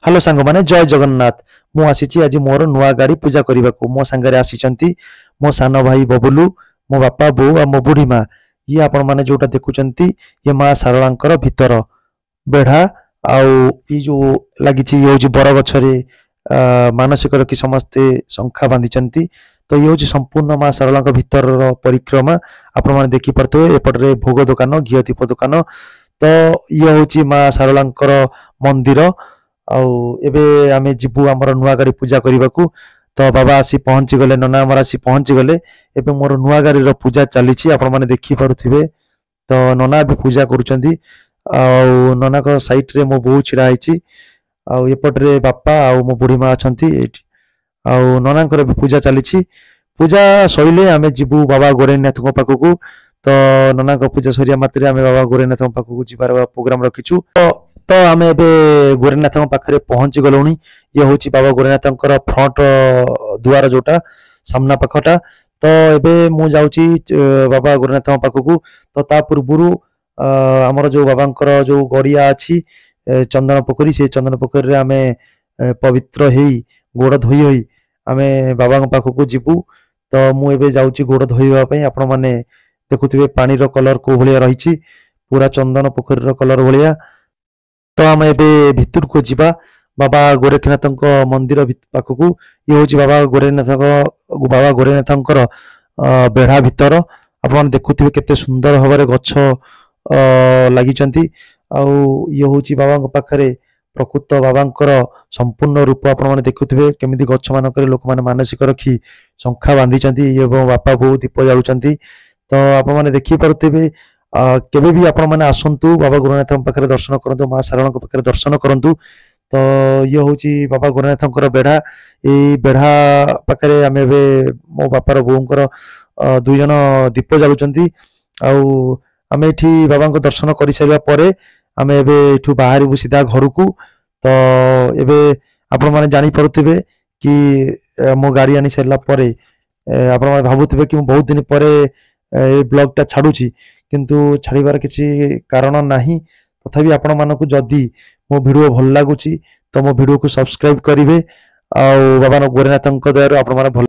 Hello ସାଙ୍ଗମାନେ, ଜୟ ଜଗନ୍ନାଥ। ମୁଁ ଆସିଛି ଆଜି ମୋର ନୂଆ ଗାଡ଼ି ପୂଜା କରିବାକୁ। ମୋ ସାଙ୍ଗରେ ଆସିଛନ୍ତି ମୋ ସାନ ଭାଇ ବବୁଲୁ, ମୋ ବାପା, ବୋଉ ଆଉ ମୋ ବୁଢ଼ୀ ମା। ଇଏ ଆପଣମାନେ ଯୋଉଟା ଦେଖୁଛନ୍ତି, ଇଏ ମା ଶାରଳାଙ୍କର ଭିତର ବେଢ଼ା। ଆଉ ଏଇ ଯୋଉ ଲାଗିଛି, ଇଏ ହେଉଛି ବରଗଛରେ ମାନସିକ ରଖି ସମସ୍ତେ ଶଙ୍ଖା ବାନ୍ଧିଛନ୍ତି। ତ ଇଏ ହେଉଛି ସମ୍ପୂର୍ଣ୍ଣ ମା ଶାରଳାଙ୍କ ଭିତରର ପରିକ୍ରମା। ଆପଣମାନେ ଦେଖିପାରୁଥିବେ, ଏପଟରେ ଭୋଗ ଦୋକାନ, ଘିଅ ଦୀପ ଦୋକାନ। ତ ଇଏ ହେଉଛି ମା ଶାରଳାଙ୍କର ମନ୍ଦିର। ଆଉ ଏବେ ଆମେ ଯିବୁ ଆମର ନୂଆ ଗାଡ଼ି ପୂଜା କରିବାକୁ। ତ ବାବା ଆସି ପହଞ୍ଚିଗଲେ, ନନା ଆମର ଆସି ପହଞ୍ଚିଗଲେ। ଏବେ ମୋର ନୂଆ ଗାଡ଼ିର ପୂଜା ଚାଲିଛି, ଆପଣମାନେ ଦେଖିପାରୁଥିବେ। ତ ନନା ଏବେ ପୂଜା କରୁଛନ୍ତି ଆଉ ନନାଙ୍କ ସାଇଡ୍ରେ ମୋ ବୋଉ ଛିଡ଼ା ହେଇଛି ଆଉ ଏପଟରେ ବାପା ଆଉ ମୋ ବୁଢ଼ୀ ମା ଅଛନ୍ତି ଏଇଠି। ଆଉ ନନାଙ୍କର ଏବେ ପୂଜା ଚାଲିଛି। ପୂଜା ସରିଲେ ଆମେ ଯିବୁ ବାବା ଗୋରେଖନାଥଙ୍କ ପାଖକୁ। ତ ନନାଙ୍କ ପୂଜା ସରିବା ମାତ୍ରେ ଆମେ ବାବା ଗୋରେଖନାଥଙ୍କ ପାଖକୁ ଯିବାର ପ୍ରୋଗ୍ରାମ ରଖିଛୁ। ତ ଆମେ ଏବେ ଗୋରେଖନାଥଙ୍କ ପାଖରେ ପହଞ୍ଚି ଗଲୁଣି। ଇଏ ହେଉଛି ବାବା ଗୋରେଖନାଥଙ୍କର ଫ୍ରଣ୍ଟ ଦୁଆର, ଯୋଉଟା ସାମ୍ନା ପାଖଟା। ତ ଏବେ ମୁଁ ଯାଉଛି ବାବା ଗୋରେଖନାଥଙ୍କ ପାଖକୁ। ତ ତା ପୂର୍ବରୁ ଆମର ଯୋଉ ବାବାଙ୍କର ଯୋଉ ଗଡ଼ିଆ ଅଛି, ଚନ୍ଦନ ପୋଖରୀ, ସେଇ ଚନ୍ଦନ ପୋଖରୀରେ ଆମେ ପବିତ୍ର ହେଇ, ଗୋଡ଼ ଧୋଇ ହୋଇ ଆମେ ବାବାଙ୍କ ପାଖକୁ ଯିବୁ। ତ ମୁଁ ଏବେ ଯାଉଛି ଗୋଡ଼ ଧୋଇବା ପାଇଁ। ଆପଣମାନେ ଦେଖୁଥିବେ ପାଣିର କଲର କୋଉ ଭଳିଆ ରହିଛି, ପୁରା ଚନ୍ଦନ ପୋଖରୀର କଲର ଭଳିଆ। ତ ଆମେ ଏବେ ଭିତରକୁ ଯିବା ବାବା ଗୋରେଖନାଥଙ୍କ ମନ୍ଦିର ପାଖକୁ। ଇଏ ହେଉଛି ବାବା ଗୋରେଖନାଥଙ୍କର ବେଢ଼ା ଭିତର। ଆପଣମାନେ ଦେଖୁଥିବେ କେତେ ସୁନ୍ଦର ଭାବରେ ଗଛ ଲାଗିଛନ୍ତି। ଆଉ ଇଏ ହେଉଛି ବାବାଙ୍କ ପାଖରେ ପ୍ରକୃତ ବାବାଙ୍କର ସମ୍ପୂର୍ଣ୍ଣ ରୂପ। ଆପଣମାନେ ଦେଖୁଥିବେ କେମିତି ଗଛମାନଙ୍କରେ ଲୋକମାନେ ମାନସିକ ରଖି ଶଙ୍ଖା ବାନ୍ଧିଛନ୍ତି ଏବଂ ବାପା ବୋଉ ଦୀପ ଜାଳୁଛନ୍ତି। ତ ଆପଣମାନେ ଦେଖିପାରୁଥିବେ। କେବେ ବି ଆପଣମାନେ ଆସନ୍ତୁ, ବାବା ଗୋରେଖନାଥଙ୍କ ପାଖରେ ଦର୍ଶନ କରନ୍ତୁ, ମା ଶାରଳାଙ୍କ ପାଖରେ ଦର୍ଶନ କରନ୍ତୁ। ତ ଇଏ ହେଉଛି ବାବା ଗୋରେଖନାଥଙ୍କର ବେଢ଼ା। ଏଇ ବେଢ଼ା ପାଖରେ ଆମେ ଏବେ ମୋ ବାପାର ବୋଉଙ୍କର 2 ଜଣ ଦୀପ ଜାଳୁଛନ୍ତି। ଆଉ ଆମେ ଏଠି ବାବାଙ୍କ ଦର୍ଶନ କରିସାରିବା ପରେ ଆମେ ଏବେ ଏଠୁ ବାହାରିବୁ ସିଧା ଘରକୁ। ତ ଏବେ ଆପଣମାନେ ଜାଣିପାରୁଥିବେ କି ମୋ ଗାଡ଼ି ଆଣି ସାରିଲା ପରେ ଆପଣମାନେ ଭାବୁଥିବେ କି ମୁଁ ବହୁତ ଦିନ ପରେ ଏ ବ୍ଲଗଟା ଛାଡ଼ୁଛି, କିନ୍ତୁ ଛାଡ଼ିବାର କିଛି କାରଣ ନାହିଁ। ତଥାପି ଆପଣମାନଙ୍କୁ ଯଦି ମୋ ଭିଡ଼ିଓ ଭଲ ଲାଗୁଛି, ତ ମୋ ଭିଡ଼ିଓକୁ ସବସ୍କ୍ରାଇବ କରିବେ ଆଉ ବାବା ଗୋରେଖନାଥଙ୍କ ଦୟାରୁ ଆପଣମାନେ ଭଲ